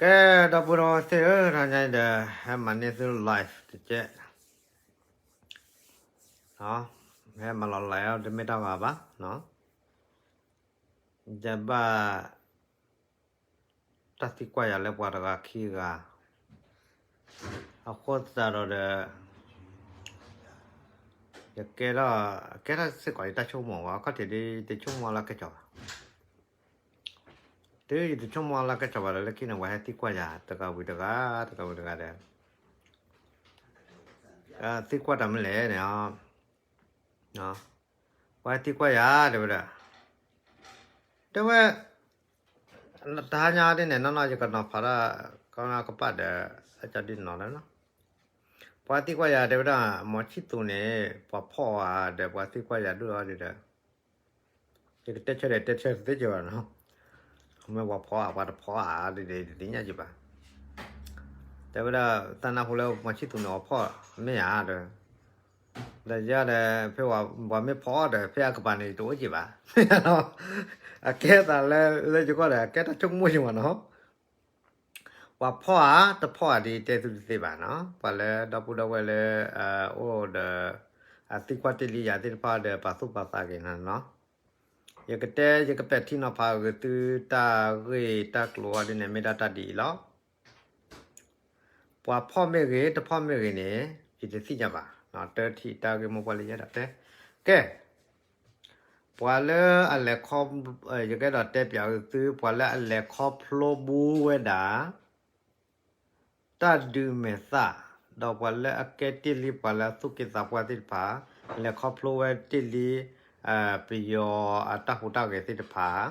ကဲ ဒီပုၢ်ဒီဝဲၢ်သ့ၣ်ဧၢ, တနံၤအံၤဒီး ဟဲမၤန့ၢ်သု live တကဲး, ဟဲမၤလီၤ live တမ့ၢ်တၢ်ဘၣ်ဘၣ်, ယဘၣ်တၢ်သံကွၢ်ယၤလၢပှၤတဂၤခံဂၤ, အဃိသတးဒီးဒီး ယကဲထီၣ် ကဲထီၣ်စ့ၢ်ကီးယတၢ်ဆိကမိၣ်ဘၣ်, အခီၣ်ထံးဒ်ယတဆိကမိၣ်လၢကဲကီၤဘၣ်, တုၤယတဆိကမိၣ်လၢကဲကီၤဘၣ်ဒီး လၢခံန့ၣ် ပှၤဟဲသံကွၢ်ယၤ တဂၤဝံၤတဂၤ တဂၤဝံၤတဂၤဒီး သံကွၢ်တၢ်မနုၤလဲၣ်န့ၣ်, ပှၤဟဲသံကွၢ်ယၤ တဲဝဲဒၣ်, တဲဝဲ တဟါညါဒ်န့ၣ် နီၢ်နီၢ်ယကနီၤဖးတၢ် ကီကပၣ်ဒီး အကၠီဒ်နီၤလၢနီၤ, ပှၤသံကွၢ်ယၤ တဲဝဲဒၣ် မီၤဆံၣ်သူးန့ၣ် ပှၤဖီၣ်အီၤဧါ ဒီးပှၤသံကွၢ်ယၤဒိၣ်အီၤဒ်ဒီး ယကတဲဆၢဒီးတဲဆၢတသ့ကၢၤဘၣ်နီၤ, မ့ၢ်ပှၤဖီၣ်ဧါ ပှၤတဖီၣ်ဧါ ဒ်န့ၣ်တသ့ၣ်ညါက့ၤဘၣ်, တဲဝဲဒၣ် သးနၢ်ဟူလၢမီၤဆံၣ်သူးန့ၣ် အီၤဖီၣ်မ့ၢ်ဧါဒီး ဒီးယၤဒီး ဖဲပှၤမ့ၢ်ဖီၣ်အီၤဒီး ဖဲအကပၤန့ၣ် တအိၣ်က့ၤဘၣ်, အကဲသးလၢ လၢယဂီၢ်ဒီး အကဲတၢ်ဆိကမိၣ်ယမးနီၤ, ပှၤဖီၣ်ဧါ တဖီၣ်ဧါဒ်တဲသုတသ့ဘၣ်နီၤ, ပှၤလၢဒီပုၢ်ဒီဝဲၢ်လၢ အိၣ်ဒီး အသံကွၢ်တ့ၢ်လံယၤသ့ၣ်တဖၣ်ဒီး ပာ်သူၣ်ပာ်သးက့ၤနၤနီၤ, ယကတဲ ယကပဲာ်ထံနီၤဖးဂ့ၤသုတၢ်ဂ့ၢ်တၢ်ကျိၤအီၤဒ်န့ၣ် မ့ၢ်ဒၣ်တၢ်ဒ်အံၤလီၤ. ပှၤဖီၣ်မ့ၢ်ဂ့ၤ တဖီၣ်မ့ၢ်ဂ့ၤန့ၣ် ယတသ့ၣ်ညါဘၣ်, တၢ်ထံၣ်တၢ်ဂ့ၢ်မိၢ်ပှၢ်လၢယဲဒၣ်တဲ, ကဲ ပှၤလၢအလဲၤခီ ယကအဲၣ်ဒိးတဲပၠးဂ့ၤသု ပှၤလၢအလဲၤခီဖျိဘူးဝဲဒၣ် တၢ်ဒုးမဲာ်သၣ်, ဒီးပှၤလၢအကဲတ့ၢ်လံပှၤလၢအသူၣ်က့သးပှၢ်သ့ၣ်တဖၣ်, လဲၤခီဖျိဝဲတ့ၢ်လံ ပယီၤအတၢ်ဟူးတၢ်ဂဲၤသ့ၣ်တဖၣ်,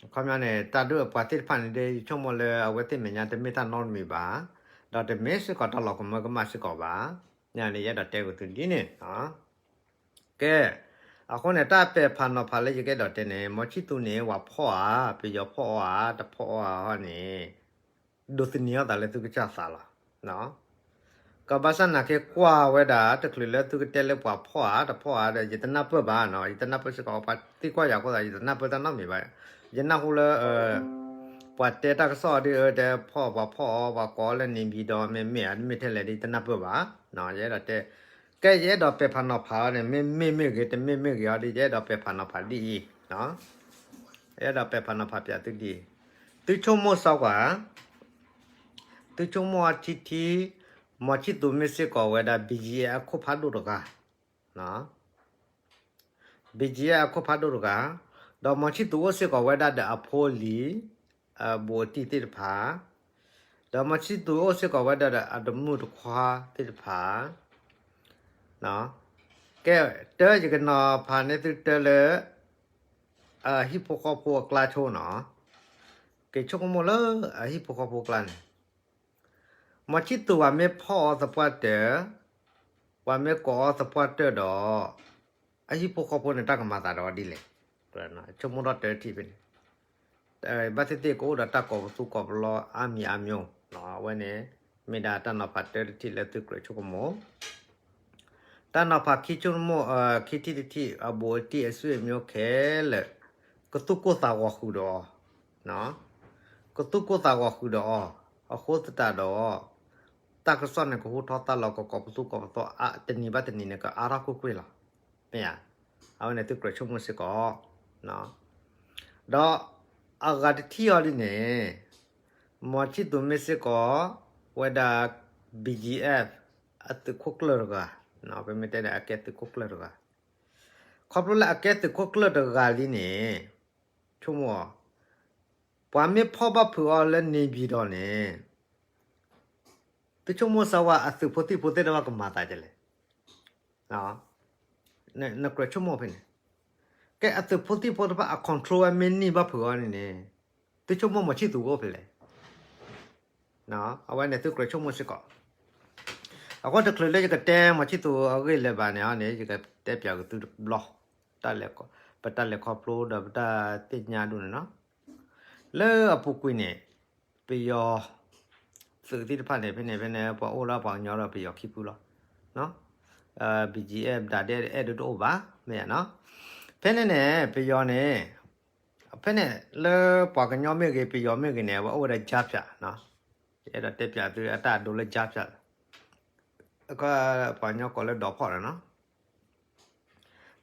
ခီပညီန့ၣ် တၢ်ဒုးပှၤသ့ၣ်တဖၣ်န့ၣ်ဒီး ယဆိကမိၣ်လၢအဝဲသ့ၣ်မဲာ်ညါတမ့ၢ်တၢ်နီတမံၤဘၣ်, ဒီးတမ့ၢ်စ့ၢ်ကီးတၢ်လီၤကမၢကမၣ်စ့ၢ်ကီးဘၣ်, န့ၣ်ယအဲၣ်ဒိးတဲဂ့ၤသုဒ်န့ၣ် ကဲ, အဃိန့ၣ် တၢ်ပဲာ်ဖးနီၤဖးလၢယကအဲၣ်ဒိးတဲန့ၣ် မီၤဆံၣ်သူးန့ၣ် ပှၤဖီၣ်ဧါ, ပယီၤဖီၣ်အီၤဧါ, တဖီၣ်အီၤဧါန့ၣ် ဒိးသန့ၤအီၤသးလၢသုကစၢ်သးလီၤ. ကဘၣ်ဆၣ်နာ်က့ကွၢ်ဝဲဒၣ် တချုးလၢသုကတဲလၢပှၤဖီၣ်ဧါ တဖီၣ်ဧါဒီး ယတနၢ်ပၢၢ်ဘၣ်နီၤ, ယတနၢ်ပၢၢ်စ့ၢ်ကီး ပှၤသံကွၢ်ယၤအဃိသတး ယတနၢ်ပၢၢ်တၢ်နီတမံၤဘၣ်. ယနၢ်ဟူလၢ ပှၤတဲတၢ်ကစီၣ်အီၤဒ်အၢတဲဖီၣ် ပှၤဖီၣ်အီၤ ပှၤကိးအီၤလၢန့ၣ်ပၠံၣ်ဒီး မ့မ့ၢ်ဧါ မ့ၢ်ထဲလဲၣ်ဒီး ယတနၢ်ပၢၢ်ဘၣ်. ယအဲၣ်ဒိးတဲ ကဲယအဲၣ်ဒိးပဲာ်ဖးနီၤဖးအီၤန့ၣ် မ့မ့ၢ်မ့ၢ်ဂ့ၤ တမ့ၢ်မ့ၢ်ဂ့ၤအီၤဒီး ယအဲၣ်ဒိးပဲာ်ဖးနီၤဖးဒ်အံၤ, ယအဲၣ်ဒိးပဲာ်ဖးနီၤဖးပၠးသုဒ်အံၤ, သုဆိကမိၣ်စ့ၢ်ကီး သုဆိကမိၣ်အီၤထံထံ, မီၤဆံၣ်သူးမ့ၢ်စ့ၢ်ကီးဝဲဒၣ် ဘံၣ်ကၠံၣ်အဲၣ် အခိၣ်ဖးဒိၣ်တဂၤ, ဘံၣ်ကၠံၣ်အဲၣ် အခိၣ်ဖးဒိၣ်တဂၤ, ဒီးမီၤဆံၣ်သူးအိၣ်စ့ၢ်ကီးဝဲဒၣ်ဒီးအဖိအလံၤ, ဘူးအတံၢ်သ့ၣ်တဖၣ်, ဒီးမီၤဆံၣ်သူးအိၣ်စ့ၢ်ကီးဝဲဒၣ်ဒီးအတမုၣ်တခွါသ့ၣ်တဖၣ်, ကဲ တၢ်ယကနီၤဖးန့ၢ်သုတၢ်လၢ အဟံၣ်ဖိဃီဖိအကျါဆိနီၤ, က့ၤဆိကမိၣ်လၢအဟံၣ်ဖိဃီဖိအကျါန့ၣ်, မီၤဆံၣ်သူးပှၤမ့ၢ်ဖီၣ်အီၤသပှၢ်တၢၢ်, ပှၤမ့ၢ်ကိးအီၤသပှၢ်တၢၢ်ဒီး အဟံၣ်ဖိဃီဖိန့ၣ် တၢ်ကမၤသးဒီးအီၤဒ်လဲၣ်, ဆိကမိၣ်ထီၣ်တၢ်ထံၣ်ဖဲန့ၣ်, ဘၣ်သ့ၣ်သ့ၣ်ကအိၣ်ဒီးတၢ်ကိးပသူကိးပလီအါမံၤအါမျိၤ, အဝဲန့ၣ် မ့ၢ်ဒၣ်တၢ်နီၤဖးတၢ်တထံၣ်လၢသုကြၢးဆိကမိၣ် တၢ်နီၤဖးခံဆိကမိၣ် ခံထံၣ်တထံၣ် အဘူးအတံၢ်အဆွေမျိုး ခဲလၢာ် ကသူၣ်ကိၢ်သးဂီၤဃုာ်ဒီးအီၤ, ကသူၣ်ကိၢ်သးဂီၤဃုာ်ဒီးအီၤ, အဃိသတးဒီး တၢ်ကစီၣ်န့ၣ် ကဟူထီၣ်သါလီၤ ကကိးပသူကိးပသီ တနံၤဘၣ်တနံၤန့ၣ် ကအါထီၣ်ကွ့ၢ်ကွ့ၢ်လီၤ. မ့ၢ်ဧါ, အဝဲန့ၣ်သုကြၢးဆိကမိၣ်စ့ၢ်ကီး ဒီးအဂၤတထံၣ်အီၤဒ်န့ၣ် မီၤဆံၣ်သူးမ့ၢ်စ့ၢ်ကီး ဝဲဒၣ် ဘံၣ်ကၠံၣ်အဲၣ် အသုးခိၣ်ကျၢၢ်တဂၤ, ပမ့ၢ်တဲန့ၣ် အကဲသုးခိၣ်ကျၢၢ်တဂၤ, ခီဖျိလၢအကဲသုးခိၣ်ကျၢၢ်တဂၤလံန့ၣ် ဆိကမိၣ်အီၤ, ပှၤမ့ၢ်ဖီၣ်ဘၣ်ဖုးအီၤလၢန့ၣ်ပၠံၣ်ဒီးန့ၣ် သုဆိကမိၣ်စ့ၢ်ဝဲ အသုးဖိသံၣ်ဖိသ့ၣ်တဖၣ်ကမၤသးဒ်လဲၣ်. နကြၢးဆိကမိၣ်ဖဲန့ၣ်, ကဲအသုးဖိသံၣ်ဖိတဖၣ်အ control ဝဲမ့ၢ်န့ၢ်ဘၣ်ဖုးအီၤန့ၣ်န့ၣ်, သုဆိကမိၣ်မီၤဆံၣ်သူးကအိၣ်ဖဲလဲၣ်. အဝဲန့ၣ်သုကြၢးဆိကမိၣ်စ့ၢ်ကီး. အဃိတချုးလၢယကတဲမီၤဆံၣ်သူးအဂ့ၢ်လၢၤဘၣ်န့ၣ်န့ၣ် ယကတဲပၠးက့ၤသုတဘျီ, ပတၢ်လဲၤခီဖျိဒီးပတၢ်သ့ၣ်ညါဒ်န့ၣ်နီၤ. လၢအပူၤကွံာ်န့ၣ် ပယီၤသုးသ့ၣ်တဖၣ်န့ၣ် ဖဲန့ၣ်ဖဲန့ၣ် ပှၤအိၣ်လၢပှၤကညီဒီးပယီၤခံဖုလီၤ. ဘံၣ်ကၠံၣ်အဲၣ် ဒၣ်ဒဲအဲၣ်ဒိးတအိၣ်ဘၣ် မ့ၢ်ဧါနီၤ. ဖဲန့ၣ်န့ၣ် ပယီၤန့ၣ် ဖဲန့ၣ်လၢပှၤကညီမ့ၢ်ဂ့ၤ ပယီၤမ့ၢ်ဂ့ၤန့ၣ် အဝဲအိၣ်ဝဲဒၣ် ကြားဖြတ် နီၤ. ယအဲၣ်ဒိးတဲပၠးသုအတၢ်အဒိလၢ ကြားဖြတ် ပှၤကညီကိးလၢ ဒီးဖီၣ် န့ၣ်နီၤ.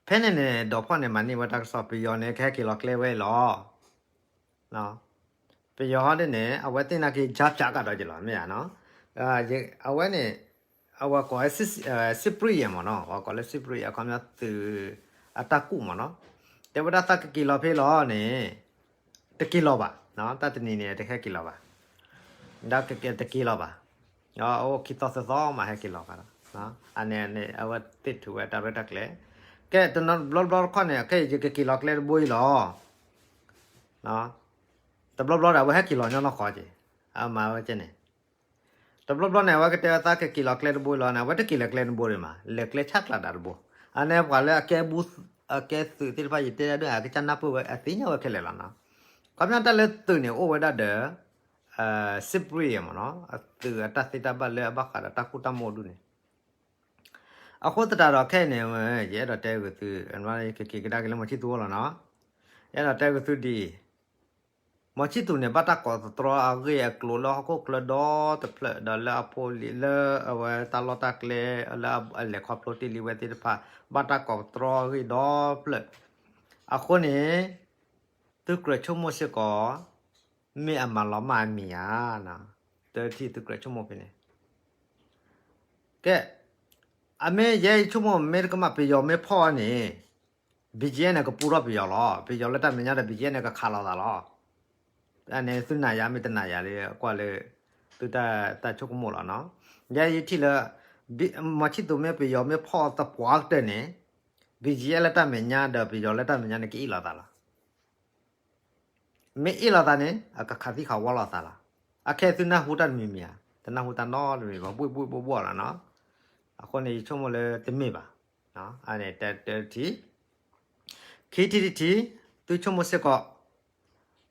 ဖဲန့ၣ်န့ၣ် ဒီးဖီၣ် န့ၣ် မၤန့ၢ်ဝဲတၢ်ကစီၣ် ပယီၤန့ၣ် ကဟဲက့ၤလီၤကျဲဝဲလီၤ. ပယီၤဟီဒ်န့ၣ် အဝဲသ့ၣ်နာ်က့ ကြားဖြတ် ကဒီးက့ၤလီၤ မ့ၢ်ဧါနီၤ. အဝဲန့ၣ် အဝဲကိးဝဲ စစ်, စစ်ပရိယာယ် မ့ၢ်နီၤ, ပှၤကိးလၢ စစ်ပရိယာယ် အခီပညီသုးအတၢ်ကူၣ် မ့ၢ်နီၤ. တဲဝဲဒၣ်သးကက့ၤလီၤဖဲလီၤန့ၣ် တက့ၤလီၤဘၣ်, တၢ်တနံၤန့ၣ် တဟဲက့ၤလီၤဘၣ်, ဒီးတက့ၤလီၤဘၣ်, အိၣ်ခံသီသၢသီမးဟဲက့ၤလီၤဘၣ်ဒီး, အန့ၣ်န့ၣ် အဝဲသ့ၣ်ထုးဝဲတၢ်ရဲၣ်တၢ်ကျဲၤ, ကဲတနီၤတဘျီတဘျီတခီန့ၣ် ခဲအံၤယကက့ၤလီၤကျဲတဘိအံၤလီၤ. တဘျီဘျီဒီး အဝဲဟဲက့ၤလီၤညီနီၢ်ဃီက့ၤ, အမၤဝဲကဲန့ၣ် တဘျီဘျီန့ၣ် အဝဲကတဲဝဲသးကက့ၤလီၤကျဲတဘိလီၤန့ၣ် အဝဲတက့ၤလီၤကျဲတဘိဒံးမး, လဲၤကျဲဆၣ်ကျးဒၣ်တဘိ, အန့ၣ်ပှၤလၢအကဲဘု အကဲသုးသ့ၣ်တဖၣ် ယတဲဒၣ်ဒ်အကစၢ်နၢ်ပၢၢ်ဝဲ အသ့ၣ်ညါဝဲခဲလၢာ်လီၤနီၤ. ခီပညီတၢ်လၢသုးန့ၣ် အိၣ်ဝဲဒၣ်ဒီး စစ်ပရိယာယ် မ့ၢ်နီၤ, အသုးအတၢ်သ့တၢ်ဘၣ်လၢအဘၣ်ဃးဒီးတၢ်ကူၣ်တၢ်မိၣ်ဒူၣ်န့ၣ် အဃိသတးဒီးခဲအံၤန့ၣ် ယအဲၣ်ဒိးတဲဂ့ၤသု, ယကက့ၤကဒါက့ၤလၢ မောင်ချစ်သူ အအိၣ်လီၤနီၤ, ယအဲၣ်ဒိးတဲဂ့ၤသုဒ်အံၤ, မောင်ချစ်သူ န့ၣ် ဘၣ်တၢ်ကိးသတြီအဂ့ၢ်အကျိၤလၢဟီၣ်ခိၣ်ချၢဒီတဖျၢၣ် ဒီးလၢအဖိအလံၤ လၢအဝဲတၢ်လီၢ်တၢ်ကျဲ လၢအလဲၤခီဖျိတ့ၢ်လံဝဲသ့ၣ်တဖၣ် ဘၣ်တၢ်ကိးသတြီအဂ့ၢ်ဒီဖျၢၣ်, အဃိန့ၣ် သုကြၢးဆိကမိၣ်စ့ၢ်ကီး မ့ၢ်အမၤလီၤမၢ်အမံၤဧါ, တထံၣ်သုကြၢးဆိကမိၣ်ဖဲန့ၣ် ကဲ, အမ့ၢ်ယဲယဆိကမိၣ် မ့ၢ်တကမၣ် ပယီၤမ့ၢ်ဖီၣ်န့ၣ် BGF န့ၣ် ကပူထီၣ်ပယီၤလီၤ. ပယီၤလၢတၢ်မဲာ်ညါဒီး BGF န့ၣ် ကခးလိာ်သးလီၤ. အန့ၣ်သုနာ်ယၤမ့ၢ်တနာ်ယၤလၢ ကွၢ်လၢ သုတၢ်ဆိကမိၣ်လီၤနီၤ. ယဲယထံၣ်လၢ မောင်ချစ်သူ မ့ၢ် ပယီၤမ့ၢ်ဖီၣ်သပှၢ်ကတၢၢ်န့ၣ် BGF လၢတၢ်မဲာ်ညါဒီး ပယီၤလၢတၢ်မဲာ်ညါန့ၣ် ကအ့ၣ်လိာ်သးလီၤ. မ့ၢ်အ့ၣ်လိာ်သးန့ၣ် အကခးသံခးဝီလိာ်သးလီၤ. အခဲသုနၢ်ဟူတၢ်တမံၤမံၤဧါ, တနၢ်ဟူတၢ်နီတမံၤဘၣ်, ဘှ့ၣ်ဘှ့ၣ်ဘှီၣ်ဘှီၣ်လီၤနီၤ. အဃိန့ၣ် ယဆိကမိၣ်လၢတမ့ၢ်ဘၣ်. အန့ၣ်တထံၣ်, ခံထံၣ်တထံၣ်, သုဆိကမိၣ်စ့ၢ်ကီး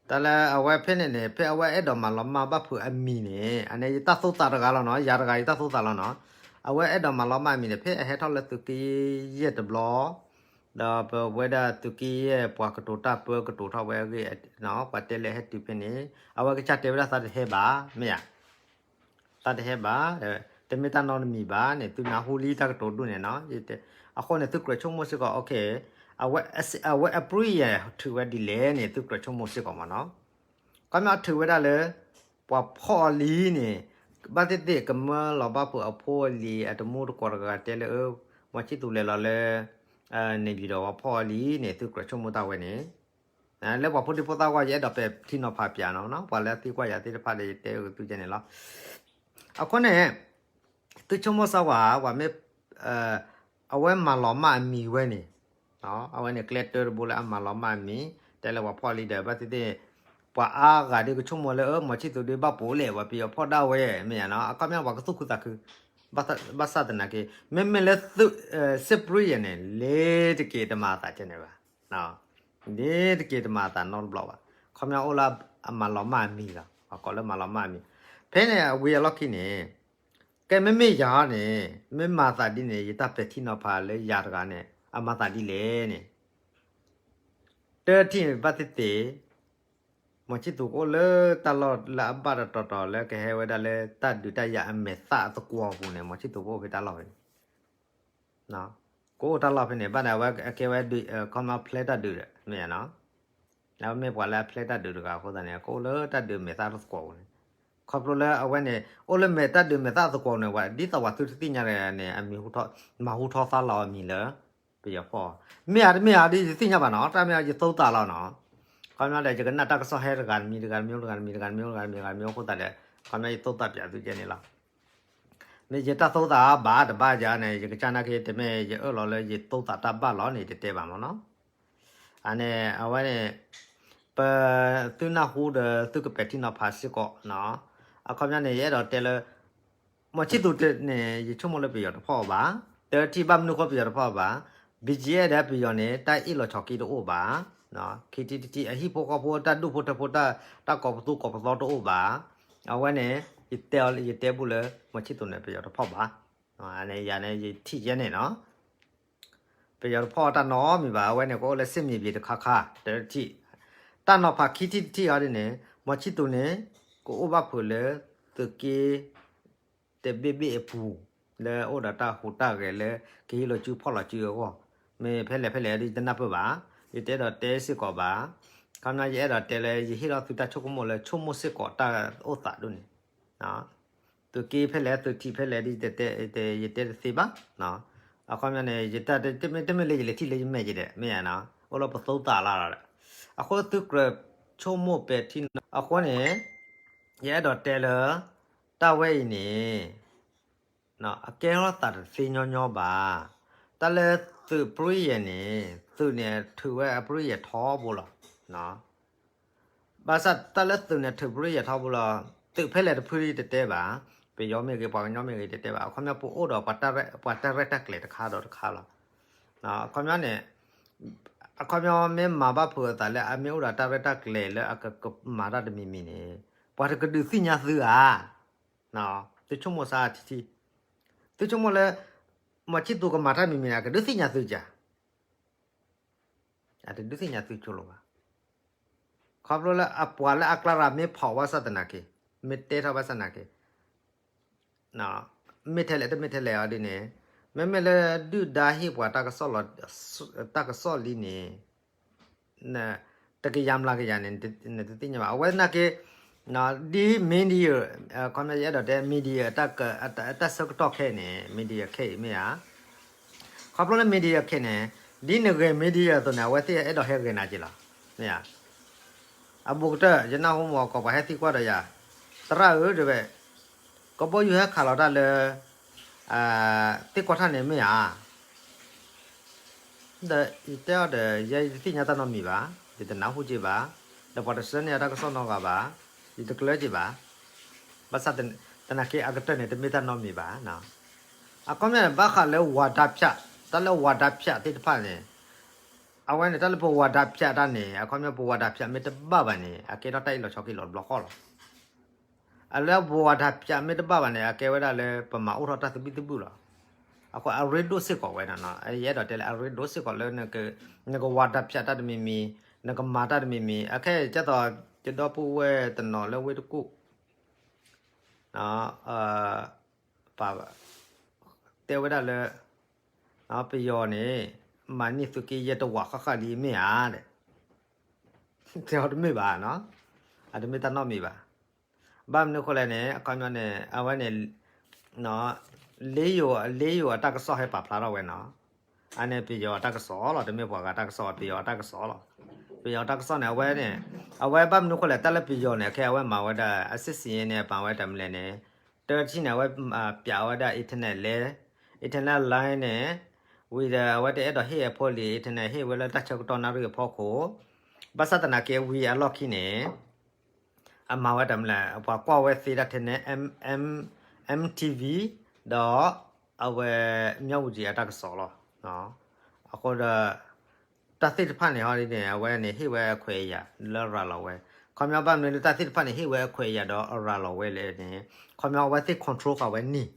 တၢ်လၢအဝဲဖဲန့ၣ်န့ၣ် ဖဲအဝဲအဲၣ်ဒိးမၤလီၤမၢ်ဘၣ်ဖုးအမံၤန့ၣ် အန့ၣ်ယတၢ်သိၣ်သးတဂၤလီၤနီၤ, ယၤတဂၤယတၢ်သိၣ်သးလီၤနီၤ. အဝဲအဲၣ်ဒိးမၤလီၤမၢ်အမံၤန့ၣ် ဖဲအဟဲထီၣ်လၢသုးက့ယဲၢ်တဘျီ ဒီးပဝဲဒၣ်သုးက့ယဲၢ်ပှၤကတိၤတၢ်ပၢကတိၤထီၣ်ဝဲအဂ့ၢ်, ပှၤတဲလၢဟဲတုၤဖဲန့ၣ် အဝဲကစၢ်တဲဝဲဒၣ်သးတဟဲဘၣ်, မ့ၢ်ဧါ. သးတဟဲဘၣ်, တမ့ၢ်တၢ်နီတမံၤဘၣ်န့ၣ် သုနၢ်ဟူလံတၢ်ကတိၤဒိၣ်န့ၣ်နီၤ. အဃိန့ၣ် သုကြၢးဆိကမိၣ်စ့ၢ်ကီး အဝဲအပရိယၤ ထုးဝဲဒ်လဲၣ်န့ၣ် သုကြၢးဆိကမိၣ်စ့ၢ်ကီးမ့ၢ်နီၤ. ခီပညီထုးဝဲဒၣ်လၢ ပှၤဖီၣ်အီၤလံန့ၣ် ဘၣ်သ့ၣ်သ့ၣ်ကမၢလီၤဘၣ်ဖုးအဖိအလံၤ အတမူတကိးတဂၤတဲလၢ မောင်ချစ်သူ လဲၤလီၤလၢ န့ၣ်ပၠံၤဒီးပှၤဖီၣ်အီၤလံန့ၣ် သုကြၢးဆိကမိၣ်တၢ်ဝဲန့ၣ် လၢပှၤဖိဒံဖိသၣ်အဂီၢ် ယအဲၣ်ဒိးပဲာ်ထံနီၤဖးပၠးနီၤ, ပှၤလၢအသံကွၢ်ယၤသ့ၣ်တဖၣ်ဒီး ယတဲဂ့ၤသုကဲန့ၣ်လီၤ. အဃိန့ၣ် သုဆိကမိၣ်စ့ၢ်ကီး ပှၤမ့ၢ် အဝဲမၤလီၤမၢ်အမံၤဝဲန့ၣ်, အဝဲန့ၣ်ကျဲတၢတဘိလၢအမၤလီၤမၢ်အမံၤ တဲလၢပှၤဖီၣ်လံဒီး ဘၣ်သ့ၣ်သ့ၣ် ပှၤအါဂၤဒ်ကဆိကမိၣ်လၢ မောင်ချစ်သူ ဒ်ဘၣ်ပိာ်လဲၣ် ပှၤပယီၤဖီၣ်ဒၣ်ဝဲ မ့ၢ်ဧါနီၤ. အခီပညီပှၤကသူၣ်ခုသးခု ဘၣ်ဆၣ်သနာ်က့ မ့မ့ၢ်လၢ စစ်ပရိယၤ န့ၣ် လ့ၤတက့ၤတမၤအသးကဲန့ၣ်ဘၣ်, လ့ၤတက့ၤတမၤအသးနီတဘျီဘၣ်. ခီပညီအိၣ်လၢအမၤလီၤမၢ်အမံၤလီၤ, ပှၤကိးလၢမၤလီၤမၢ်အမံၤ. ဖဲန့ၣ်အဝံၤအလီၢ်ခံန့ၣ် ကဲမ့မ့ၢ်ယၤန့ၣ် မ့ၢ်မၤသးဒ်န့ၣ် ယတၢ်ပဲာ်ထံနီၤဖးလၢယၤတဂၤန့ၣ် အမၤသးဒ်လဲၣ်န့ၣ် တထံၣ်န့ၣ် ဘၣ်သ့ၣ်သ့ၣ် မောင်ချစ်သူ ကအိၣ်လၢတၢ်လီၢ်လၢအဘၣ်တတီၤတီၤလၢကဟဲဝဲဒၣ်လၢတၢ်ဒုးတၢ်ယၤအမဲာ်သၣ်အသကွီၤအပူၤန့ၣ် မောင်ချစ်သူ ကအိၣ်ဖဲတၢ်လီၢ်ဖဲန့ၣ် ကအိၣ်တၢ်လီၢ်ဖဲန့ၣ် ဘၣ်ဒီးအဝဲအကဲဝဲ ခီပညီဖျဲးတၢ်ဒုးဒီး မ့ၢ်ဧါနီၤ. အဝဲမ့ၢ်ပှၤလၢအဖျဲးတၢ်ဒုးတဂၤအဃိသတးန့ၣ် ကအိၣ်လၢတၢ်ဒုးမဲာ်သၣ်တသကွီၤပူၤန့ၣ် ခီဖျိလၢအဝဲန့ၣ် အိၣ်လၢမဲာ်တၢ်ဒုးမဲာ်သၣ်သကွီၤပူၤန့ၣ် ပှၤဒ်သိးပှၤသုတသ့ၣ်ညါတဂၤန့ၣ် အမံၤဟူထီၣ် မၤဟူထီၣ်သါလီၤအမံၤလၢ ပယီၤဖီၣ် မ့ၢ်ဧါတမ့ၢ်ဧါဒ်ယသ့ၣ်ညါဘၣ်နီၤ တၢ်မ့ၢ်ယသိသးလီၤနီၤ. ခီပညီဒီး ယကနၣ်တၢ်ကစီၣ်ဟဲတဂၤတမံၤတဂၤတမံၤတဂၤတမံၤတဂၤတမံၤတဂၤတမံၤတဂၤတမံၤအဃိသတးဒီး ခီပညီယသိသးပၠးသုကဲန့ၣ်လီၤ. မ့ၢ်ယတၢ်သိသးဘၣ်တဘၣ်ယၤန့ၣ် ယကစၢ်နာ်က့ တမ့ၢ်ယအၢၣ်လီၤလၢယသိသးတၢ်ဘၣ်လီၤန့ၣ် တတဲဘၣ်မ့ၢ်နီၤ. အန့ၣ် အဝဲန့ၣ် ပသုနၢ်ဟူဒီးသုကပဲာ်ထံနီၤဖးစ့ၢ်ကီးနီၤ. အခီပညီန့ၣ် ယအဲၣ်ဒိးတဲလၢ မောင်ချစ်သူ န့ၣ် ယဆိကမိၣ်လၢပယီၤတဖီၣ်ဘၣ်. တထံၣ်ဘၣ်မနုၤဃိပယီၤတဖီၣ်ဘၣ်. BGF ဒီးပယီၤန့ၣ် တၢ်အ့ၣ်လိာ်ဆိးက့တအိၣ်ဘၣ်. ခံထံၣ်တထံၣ် အဟံၣ်ဖိဃီဖိ တၢ်ဒူၣ်ဖိထၢဖိ တၢ်ကိးပသူကိးပသီတအိၣ်ဘၣ်. အဝဲန့ၣ် ယတဲအီၤ ယတဲဘူးလၢ မောင်ချစ်သူ န့ၣ် ပယီၤတဖီၣ်ဘၣ်. န့ၣ် ယၤန့ၣ် ယထံၣ်ယဲန့ၣ်နီၤ. ပယီၤတဖီၣ်တၢ်နီတမံၤဘၣ်. အဝဲန့ၣ် ကအိၣ်လၢစစ်မြေပြင်တခါခါ တထံၣ်. တၢ်နီၤဖးခံထံၣ်တထံၣ်အီၤဒ်န့ၣ် မောင်ချစ်သူ န့ၣ် ကအိၣ်ဘၣ်ဖုးလၢ သုးက့ တဘ့ၣ်ဘ့ၣ်အပူၤ လၢအိၣ်ဒီးတၢ်ဟူးတၢ်ဂဲၤလၢ ကဟံးလီၤစုဖီၣ်လီၤစုအဂီၢ်, မ့ၢ်ဖဲလဲၣ်ဖဲလဲၣ်ဒ်ယတနၢ်ပၢၢ်ဘၣ်, ယတအဲၣ်ဒိးတဲစ့ၢ်ကီးဘၣ်. ခီပညီယအဲၣ်ဒိးတဲလၢယဟ့ၣ်လီၤသုတၢ်ဆိကမိၣ်လၢဆိကမိၣ်စ့ၢ်ကီးတၢ်အိၣ်သးဒိၣ်န့ၣ် သုးက့ဖဲလဲၣ်သုးထံးဖဲလဲၣ်ဒ်ယတဲတသ့ဘၣ်. အခီပညီန့ၣ် ယတၢ်တမ့ၢ်တမ့ၢ်လၢယလဲၤထံၣ်လၢယမဲာ်က့ၤဒီး မ့ၢ်ဧါနီၤ အိၣ်လၢပသိသးလီၤဒီး အဃိသုကြၢးဆိကမိၣ်ပဲာ်ထံနီၤ အဃိန့ၣ် ယအဲၣ်ဒိးတဲလၢ တၢ်ဝဲအံၤန့ၣ် အကဲထီၣ်သးတသ့ညီညီဘၣ်. တၢ်လၢသုးပြံယဲၢ်န့ၣ် သုးန့ၣ်ထုးဝဲအပြံယဲၢ်ထီဘိလီၤ. ဘၣ်ဆၣ်တၢ်လၢသုးန့ၣ်ထုးပြံယဲၢ်ထီဘိလီၤ. သုးဖဲလဲၣ်တဖုတတဲဘၣ်, ပယီၤမ့ၢ်ဂ့ၤ ပှၤကညီမ့ၢ်ဂ့ၤတတဲဘၣ်. အခီပညီပအိၣ်ဒီး ပှၤတၢ်ရဲၣ်တၢ်ကျဲၤတခါဒီးတခါလီၤ. အခီပညီန့ၣ် အခီပညီမ့ၢ်မၤဘၣ်ဖုးအသးလၢအမ့ၢ်အိၣ်ဒီးတၢ်ရဲၣ်တၢ်ကျဲၤလၢအကကမၤတၢ်တမံၤမံၤန့ၣ် ပှၤတကဒုးသ့ၣ်ညါသုဧါ. သုဆိကမိၣ်ဆါထံထံ, သုဆိကမိၣ်လၢ မီၤဆံၣ်သူကမၤတၢ်မံၤမံၤန့ၣ် အကဒုးသ့ၣ်ညါသုဧါ. အတဒုးသ့ၣ်ညါသုဆိလိာ်ဘၣ်. ခီဖျိလၢအပှၤလၢအကျါရၤမ့ၢ်ဖီၣ်ဘၣ်ဆၣ်သနာ်က့, မ့ၢ်တဲထီၣ်ဘၣ်ဆၣ်သနာ်က့ မ့ၢ်ထဲလဲၣ်တမ့ၢ်ထဲလဲၣ်အီၤဒ်န့ၣ်, မ့မ့ၢ်လၢဒုၣ်ဒါဟ့ၣ်ပှၤတၢ်ကစီၣ်လီၤ, တၢ်ကစီၣ်လံန့ၣ် တကယၤမျးကယၤန့ၣ် နတသ့ၣ်ညါဘၣ်. အဝဲသနာ်က့ ဒ် media ခီပညီယအဲၣ်ဒိးတဲ media တၢ်ဆၢကတီၢ်ခဲအံၤန့ၣ် media ခဲအံၤမ့ၢ်ဧါ. ခီဖျိလၢ media ခဲအံၤန့ၣ် ဒ်နဂဲၤ media အသိးန့ၣ် အဝဲသ့ၣ်အဲၣ်ဒိးဟဲဂဲၤနၤက့ၤလီၤ. မ့ၢ်ဧါ. အဘူးကတၢၢ် ယနၢ်ဟူမ့ၢ်ကီးပှၤဟဲသံကွၢ်ဒီးယၤ, သရၣ်ဧၢ တဲဝဲ, ကဘီယူၤဟဲခးလီၤတၢ်လၢ သ့ၣ်ကီၢ်ထၣ်န့ၣ်မ့ၢ်ဧါ. ဒီးယတဲအီၤဒီး ယဲယတသ့ၣ်ညါတၢ်နီတမံၤဘၣ်, ယတနၢ်ဟူက့ၤဘၣ်, ဒီးပှၤတဆှၢန့ၢ်အတၢ်ကစီၣ်နီတဂၤဘၣ်, ယတကျၢၤက့ၤဘၣ်. ဘၣ်ဆၣ်သနာ်က့အကတၢၢ်န့ၣ် တမ့ၢ်တၢ်နီတမံၤဘၣ်. အခီပညီန့ၣ် ဘၣ်ဃးလၢ ဝါဒဖြန့်, တၢ်လၢ ဝါဒဖြန့် သ့ၣ်တဖၣ်န့ၣ်, အဝဲန့ၣ် တၢ်လၢပ ဝါဒဖြန့် တၢ်န့ၣ် အခီပညီပ ဝါဒဖြန့် မ့ၢ်တဘၣ်ဘၣ်န့ၣ် အကဲထီၣ်တၢ်အ့ၣ်လိာ်ဆိးက့လိာ်တဘျီဃီလီၤ. အလၢပ ဝါဒဖြန့် မ့ၢ်တဘၣ်ဘၣ်န့ၣ် အကဲဝဲဒၣ်လၢပမၤအိၣ်ထီၣ်တၢ်သဘံၣ်သဘုၣ်လီၤ. အဃိအရ့ဒိၣ်စ့ၢ်ကီးဝဲန့ၣ်, ယအဲၣ်ဒိးတဲလၢအရ့ဒိၣ်စ့ၢ်ကီးလၢ နက ဝါဒဖြန့် တၢ်တမံၤမံၤ, နကမၤတၢ်တမံၤမံၤ, အခဲအံၤကဲသိး ယဒီပုၢ်ဝဲၢ်တနီၤလၢဝ့ၢ်တကူၣ် တဲဝဲဒၣ်လၢ ပယီၤန့ၣ် မၤန့ၢ်သုးက့ယဲၢ်တဝာ်ဃၣ်ဃၣ်လံမ့ၢ်ဧါဒီး, တဲအီၤတမ့ၢ်ဘၣ်, အတမ့ၢ်တၢ်နီတမံၤဘၣ်. ဘၣ်မနုၤအဃိလဲၣ်န့ၣ် အခီပညီန့ၣ် အဝဲန့ၣ် လ့ယိၤ လ့ယိၤအတၢ်ကစီၣ်ဟဲပာ်ဖျါထီၣ်ဝဲန့ၣ်, အန့ၣ်ပယီၤအတၢ်ကစီၣ်လီၤ, တမ့ၢ်ပှၤဂၤတၢ်ကစီၣ်, ပယီၤအတၢ်ကစီၣ်လီၤ. ပယီၤအတၢ်ကစီၣ်န့ၣ် အဝဲန့ၣ် အဝဲဘၣ်မနုၤအဃိလဲၣ် တၢ်လၢပယီၤန့ၣ် ခဲအဝဲမၤဝဲဒၣ် အစစ်ဆင်ရေးန့ၣ် ပာ်ဝဲတၢ်မနုၤလဲၣ်န့ၣ်, တထံၣ်န့ၣ် အဝဲပျးဝဲဒၣ် internet လဲ, internet line န့ၣ် ဝံၤဒီးအဝဲတအဲၣ်ဒိးဟ့ၣ်အဖိလံ internet ဟ့ၣ်ဝဲလၢတၢ်ဆၢကတီၢ်နၣ်ရံၣ်အဖီခိၣ်, ဘၣ်ဆၣ်သနာ်က့ဝံၤအလီၢ်ခံန့ၣ် အမၤဝဲတၢ်မနုၤလဲၣ် ပှၤကွၢ်ဝဲသ့တၢ်ထဲန့ၣ် M, M, MTV ဒီး အဝဲ မြဝတီ အတၢ်ကစီၣ်လီၤ. အဃိဒီး တၢ်သ့ၣ်တဖၣ်န့ၣ်ဟီဒ်န့ၣ် အဝဲန့ၣ်ဟ့ၣ်ဝဲအခွဲးအယာ်လၢရၤလီၤဝဲ, ခီပညီဘၣ်မနုၤလၢတၢ်သ့ၣ်တဖၣ်န့ၣ် ဟ့ၣ်ဝဲအခွဲးအယာ်ဒီးအရၤလီၤဝဲလဲၣ်န့ၣ် ခီပညီအဝဲသ့ၣ် control ဃာ်ဝဲန့ၢ်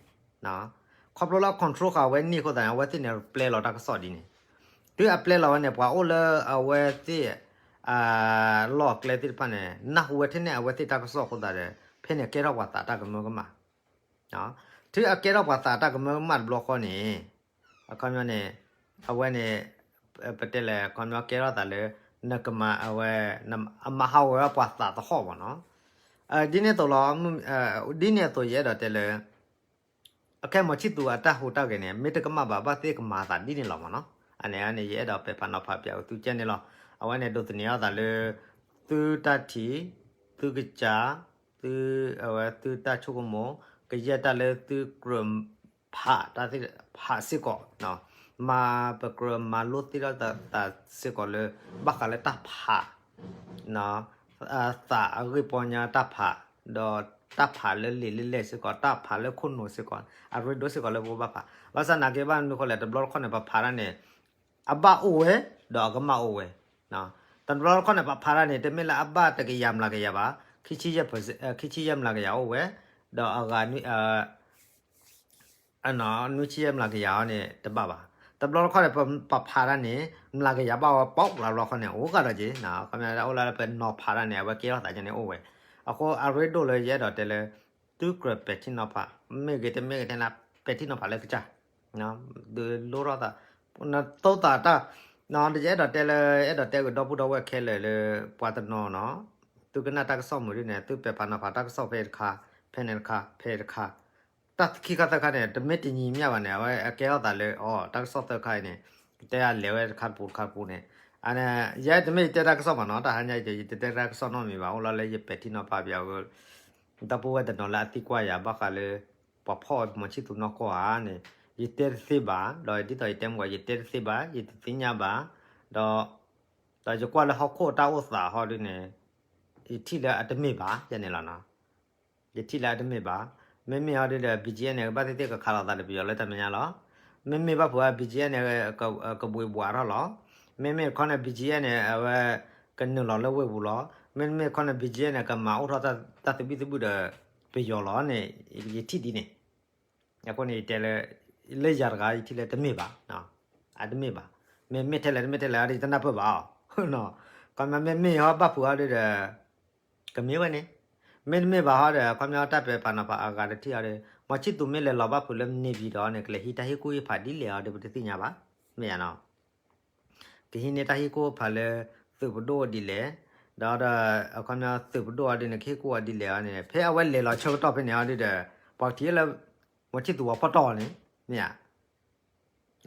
ခီဖျိလၢ control ဃာ်ဝဲန့ၢ်အဃိသတးန့ၣ် အဝဲသ့ၣ်န့ၣ် ပျဲလီၤတၢ်ကစီၣ်ဒ်န့ၣ်, တုၤအပျဲလီၤဝဲန့ၣ် ပှၤအိၣ်လၢအဝဲသ့ၣ် လီၢ်အကျဲသ့ၣ်တဖၣ်န့ၣ် နၢ်ဟူဝဲထဲန့ၣ် အဝဲသ့ၣ်တၢ်ကစီၣ်အဃိသတးဒီး ဖဲန့ၣ်ကဲထီၣ်ပှၤသးတၢ်ကမၢကမၣ်, တုၤအကဲထီၣ်ပှၤသးတၢ်ကမၢကမၣ်တဘျီဃီန့ၣ် အခီပညီန့ၣ် အဝဲန့ၣ် ပတဲလဲၣ် အခီပညီကဲထီၣ်သးလၢ နကမၤအဝဲ အမၤဟးဂီၤဝဲပှၤသးသဟီၣ်မ့ၢ်နီၤ, ဒ်န့ၣ်အသိးလီၤ, ဒ်န့ၣ်အသိးယအဲၣ်ဒိးတဲလၢ အခဲမီၤဆံၣ်သူၤအတၢ်ဟူးတၢ်ဂဲၤန့ၣ် မ့ၢ်တကမၣ်ဘၣ် ဘၣ်သ့ၣ်ကမၤသးဒ်န့ၣ်လီၤမ့ၢ်နီၤ, အန့ၣ်န့ၣ် ယအဲၣ်ဒိးပဲာ်ဖးနီၤဖးပျးဝဲသုကဲန့ၣ်လီၤ, အဝဲန့ၣ်ဒိးသန့ၤအသးလၢ သုတၢ်ထံၣ်, သုကစၢ်, သု, အဝဲသုတၢ်ဆိကမိၣ်, ကယဲၢ်တၢ်လၢသုကြၢး ဖးတၢ်သ့ၣ်တဖၣ်စ့ၢ်ကီး, မၤပကြၢးမၤလိသ့ၣ်ထီၣ်သးစ့ၢ်ကီးလၢ ဘၣ်ဃးလၢတၢ်ဖး သးအဂ့ၢ်ပီညါတၢ်ဖး, ဒီးတၢ်ဖးလၢလံာ်လၢလဲၢ်စ့ၢ်ကီး, တၢ်ဖးလၢခိၣ်နူာ်စ့ၢ်ကီး, အရ့ဒိၣ်စ့ၢ်ကီးလၢပဘၣ်ဖး, ဘၣ်ဆၣ်သနာ်က့ဘၣ်မနုၤအဃိလဲၣ် တဘျီတခီၣ်န့ၣ် ပဖးတၢ်န့ၣ် အဘၣ်အိၣ်ဝဲ, ဒီးအကမၣ်အိၣ်ဝဲ, တဘျီတခီၣ်န့ၣ် ပဖးတၢ်န့ၣ် တမ့ၢ်လၢအဘၣ်တကယၤမျးကယၤဘၣ်, ခံဆံယဲၢ်မျးကယၤအိၣ်ဝဲ, ဒီးအဂၤ နွံဆံယဲၢ်မျးကယၤအံၤန့ၣ် တဘၣ်ဘၣ်, တဘျီတခီၣ်န့ၣ် ပဖးတၢ်န့ၣ် မျးကယၤဘၣ်ဝဲ ပီၣ်လၢဘျီတခီၣ်န့ၣ် အိၣ်ကဒီးက့ၤ, ခီပညီအိၣ်လၢပနီၤဖးတၢ်န့ၣ် အဝဲကဲထီၣ်သးကန့ၣ်အိၣ်ဝဲ, အဃိအရ့ဒိၣ်လၢယအဲၣ်ဒိးတဲလၢ သုကြၢးပဲာ်ထံနီၤဖး, မ့ၢ်ဂ့ၤတမ့ၢ်ဂ့ၤထဲန့ၣ် ပဲာ်ထံနီၤဖးလၢကစၢ်, ဒုးလိထီၣ်သး, နတိၢ်သးတၢ်, ယအဲၣ်ဒိးတဲလၢ အဲၣ်ဒိးတဲကဒီပုၢ်ဒီဝဲၢ်ခဲလၢာ်လၢ ပှၤတနီၤနီၤ, သုကနၣ်တၢ်ကစီၣ်မုာ်ဒ်န့ၣ် သုပဲာ်ဖးနီၤဖးတၢ်ကစီၣ်ဖဲတခါ, ဖဲန့ၣ်တခါ ဖဲတခါ, တၢ်ခံခါသၢခါန့ၣ် တမ့ၢ်တနံၤမ့ၢ်ဘၣ်န့ၣ် အဝဲအကဲထီၣ်သးလၢ အီၤ တၢ်ကစီၣ်သၢခါအံၤန့ၣ်, ကတဲအလဲၤဝဲတခါတပူၤတခါတပူၤန့ၣ်, ယဲတမ့ၢ်ယတဲတၢ်ကစီၣ်မးနီၤ, တၢ်ဟါညါအံၤ ယတတဲတၢ်ကစီၣ်နီတမံၤဘၣ်, အိၣ်လီၤလၢယပဲာ်ထံနီၤဖးပယီၤ ဒီပုၢ်ဝဲၢ်တနီၤလၢအသံကွၢ်ယၤ ဘၣ်ဃးလၢ ပှၤဖီၣ်မီၤဆံၣ်သူနီၢ်ကီၢ်ဧါန့ၣ်, ယတဲတသ့ဘၣ်, ဒီးဒ်သိးယတဲမ့ၢ် ယတဲတသ့ဘၣ်, ယတသ့ၣ်ညါဘၣ်, ဒီး ဒီးယကွၢ်လၢဟီၣ်ခိၣ်တၢ်အိၣ်သးဟီဒ်န့ၣ်, ယထံၣ်လၢအတမ့ၢ်ဘၣ် ယဲန့ၣ်လီၤနီၤ. ယထံၣ်လၢအတမ့ၢ်ဘၣ်, မ့မ့ၢ်ဟီဒ်ဒီး BGF န့ၣ် ကဘၣ်သ့ၣ်သ့ၣ်ကခးလိာ်သးဒီးပယီၤလၢတၢ်မဲာ်ညါလီၤ. မ့မ့ၢ်ဘၣ်ဖုးအ BGF န့ၣ် ကဘှံးဘှးထီၣ်လီၤ. မ့မ့ၢ်တခီန့ၣ် BGF န့ၣ် အဝဲ ကနုာ်လီၤလၢဝ့ၢ်ပူၤလီၤ. မ့တမ့ၢ်တခီန့ၣ် BGF န့ၣ် ကမၤအိၣ်ထီၣ်တၢ်သဘံၣ်သဘုၣ်ဒီးပယီၤလီၤန့ၣ်, ယထံၣ်ဒ်န့ၣ်. အဃိန့ၣ် ယတဲလၢ လၢယၤတဂၤ ယထံၣ်လၢတမ့ၢ်ဘၣ်, အတမ့ၢ်ဘၣ်. မ့မ့ၢ်ထဲလဲၣ်တမ့ၢ်ထဲလဲၣ် ယတနၢ်ပၢၢ်ဘၣ်အီၤ. ခီပညီမ့မ့ၢ်ဟီဘၣ်ဖုးအီၤဒ်ဒီး ကမ့ၢ်ဝဲန့ၣ်, မ့တမ့ၢ်ဘၣ်ဟီဒီး ခီပညီတၢ်ပဲာ်ဖးနီၤဖးအဂၤတထံၣ်အီၤဒီး မီၤဆံၣ်သူးမ့ၢ်လဲၤလီၤဘၣ်ဖုးလၢမနံၤဘံၤဒီးန့ၣ် ကလဲၤဟံးတၢ်ဟ့ၣ်ကူၣ်ဟ့ၣ်ဖးဒ်လဲၣ်အီၤဒီး ပတသ့ၣ်ညါဘၣ်, မ့ၢ်ဧါနီၤ. ကဟံးန့ၢ်တၢ်ဟ့ၣ်ကူၣ်ဟ့ၣ်ဖးလၢ သုးပဒိၣ်ဒ်လဲၣ်, ဒီး ဒီး အခီပညီသုးပဒိၣ်အီၤဒ်န့ၣ် ကဟ့ၣ်ကူၣ်အီၤဒ်လဲၣ်အီၤန့ၣ် ဖဲအဝဲလဲၤလီၤဆၢကတီၢ်ဖဲန့ၣ်အီၤဒ်ဒီး ပှၤကထံၣ်လၢ မီၤဆံၣ်သူးအဖီၣ်တီၢ်န့ၣ် မ့ၢ်ဧါ.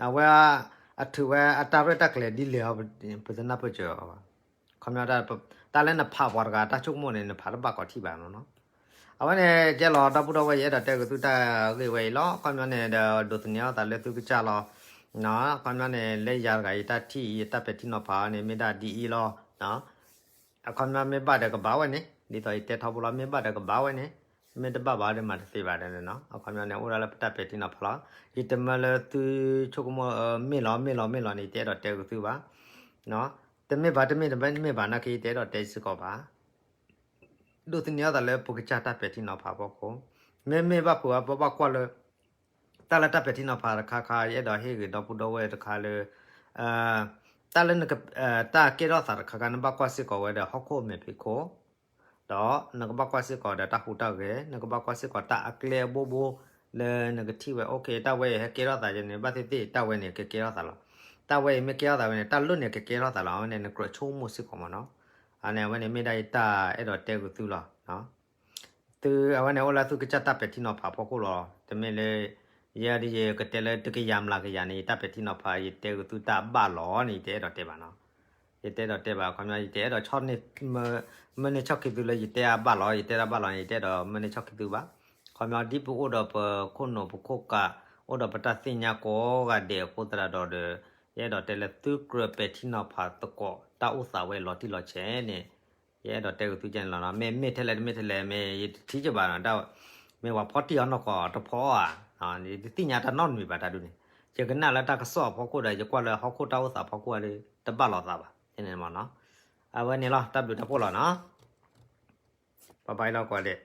အဝဲ အထုးဝဲအတၢ်ရဲၣ်တၢ်ကျဲၤဒ်လဲၣ်အီၤ ပတနၢ်ပၢၢ်စၢၤအီၤဘၣ်. ခီပညီ တၢ်လၢနဖးပှၤတဂၤတၢ်ဆိကမိၣ်န့ၣ် နဖးတဘၣ်ကိးထံၣ်ဘၣ်နီၤ. အဝဲန့ၣ် ကဲလီၤ ဒီပုၢ်ဒီဝဲၢ် ယအဲၣ်ဒိးတဲက့ၤသုတၢ်ဂ့ၢ်ဝဲအံၤလီၤ. ခီပညီန့ၣ်ဒီး ဒိးသန့ၤအသးလၢသုကစၢ်လီၤ. ခီပညီန့ၣ် လၢယၤတဂၤယတၢ်ထံၣ်အံၤ ယတၢ်ပဲာ်ထံနီၤဖးအီၤန့ၣ် မ့ၢ်ဒၣ်ဒ်အံၤလီၤ. အခီပညီမ့ၢ်ဘၣ်ဒီးကဘၣ်ဝဲန့ၣ် ဒ်သိးယတဲထီဘိလီၤ မ့ၢ်ဘၣ်ဒီးကဘၣ်ဝဲန့ၣ်, မ့ၢ်တဘၣ်ဘၣ်ဒီးမၤတသ့ဘၣ်ဒီးနီၤ. အခီပညီန့ၣ် အိၣ်ဒၣ်လၢပတၢ်ပဲာ်ထံနီၤဖးလီၤ. ယတမၢလၢသုဆိကမိၣ် မ့ၢ်လီၤ မ့ၢ်လီၤ မ့ၢ်လီၤန့ၣ် ယတအဲၣ်ဒိးတဲက့ၤသုဘၣ်. တမ့ၢ်ဘၣ်တမ့ၢ်တမ့ၢ်ဘၣ်နာ်က့ ယတအဲၣ်ဒိးတဲစ့ၢ်ကီးဘၣ်. ဒိးသန့ၤအသးလၢပကစၢ်တၢ်ပဲာ်ထံနီၤဖးအဖီခိၣ်, မ့မ့ၢ်ဘၣ်ဖုးအဘၣ်ကွၢ်လၢ တၢ်လၢတၢ်ပဲာ်ထံနီၤဖးတခါခါ ယအဲၣ်ဒိးဟ့ၣ်ဂ့ၤဒီပုၢ်ဒီဝဲၢ်တခါလၢ တၢ်လၢ တၢ်ကဲထီၣ်သးတခါခါ နဘၣ်ကွၢ်စ့ၢ်ကီးဝဲဒီးဟီၣ်ခိၣ်မဲာ်ဖံးခိၣ်, ဒီးနကဘၣ်ကွၢ်စ့ၢ်ကီးဒီးတၢ်ဟူးတၢ်ဂဲၤ, နကဘၣ်ကွၢ်စ့ၢ်ကီးတၢ်အကျဲအဘိဘိ လၢနကထံၣ်ဝဲ အိၣ်ခ့ တၢ်ဝဲအံၤဟဲကဲထီၣ်သးယဲန့ၣ် ဘၣ်သ့ၣ်သ့ၣ် တၢ်ဝဲန့ၣ်ကကဲထီၣ်သးလီၤ. တၢ်ဝဲအံၤမ့ၢ်ကဲထီၣ်သးဝဲန့ၣ် တၢ်လၢန့ၣ်ကကဲထီၣ်သးလီၤ. အဝဲန့ၣ် နကြၢးဆိကမိၣ်စ့ၢ်ကီးမးနီၤ. အန့ၣ် အဝဲန့ၣ်မ့ၢ်ဒၣ်ယတၢ်အဲၣ်ဒိးတဲဂ့ၤသုလီၤ. သု အဝဲန့ၣ်အိၣ်လၢသုကစၢ်တၢ်ပဲာ်ထံနီၤဖးအဖီခိၣ်လီၤ. တမ့ၢ်လၢ ယဲဒ်ယကတဲလၢတကယၤမျးကယၤန့ၣ် ယတၢ်ပဲာ်ထံနီၤဖး ယတဲဂ့ၤသုတၢ်ဘၣ်လီၤန့ၣ် ယတအဲၣ်ဒိးတဲဘၣ်နီၤ. ယတအဲၣ်ဒိးတဲဘၣ် ခီပညီ ယတအဲၣ်ဒိးဆီၣ်န့ၢ် မၢန့ၢ်ဆီၣ်ခံသုလၢယတဲအဘၣ်လီၤ ယတဲတၢ်ဘၣ်လီၤန့ၣ် ယတအဲၣ်ဒိးမၢန့ၢ်ဆီၣ်ခံသုဘၣ်. ခီပညီ ဒ်ပအိၣ်ဒီးပခိၣ်နူာ်ပခိၣ်ကး အိၣ်ဒီးပတၢ်သ့ၣ်ညါကိးဂၤဒဲးအဃိသတးဒီးဒီး ယအဲၣ်ဒိးတဲလၢသုကြၢးပဲာ်ထံနီၤဖးသကိး တၢ်အိၣ်သးဝဲလီၤတံၢ်လီၤဆဲးန့ၣ် ယအဲၣ်ဒိးတဲဂ့ၤသုကဲန့ၣ်လီၤနီၤ. မ့ၢ်မ့ၢ်ထဲလဲၣ်တမ့ၢ်ထဲလဲၣ် မ့ၢ်ယတထံၣ်ကဘၣ်နီၤ တၢ် မ့ၢ်ပှၤဖီၣ်တံၢ်အီၤနီၢ်ကီၢ်တဖီအါ, ယတသ့ၣ်ညါတၢ်နီတမံၤဘၣ်တၢ်ဒုးန့ၣ် ယကနၣ်လၢတၢ်ကစီၣ်အဖီခိၣ်ဒီး ယကွၢ်လၢဟီၣ်ခိၣ်တၢ်အိၣ်သးဖီခိၣ်အါဒီး တဘၣ်လိာ်သးဘၣ် ယဲန့ၣ်မးနီၤ. အဝဲန့ၣ်လီၤ တၢ်ဘျုးတၢ်ဖှိၣ်လီၤနီၤ. ပဘၣ်အံၤလီၤကိးဂၤဒဲး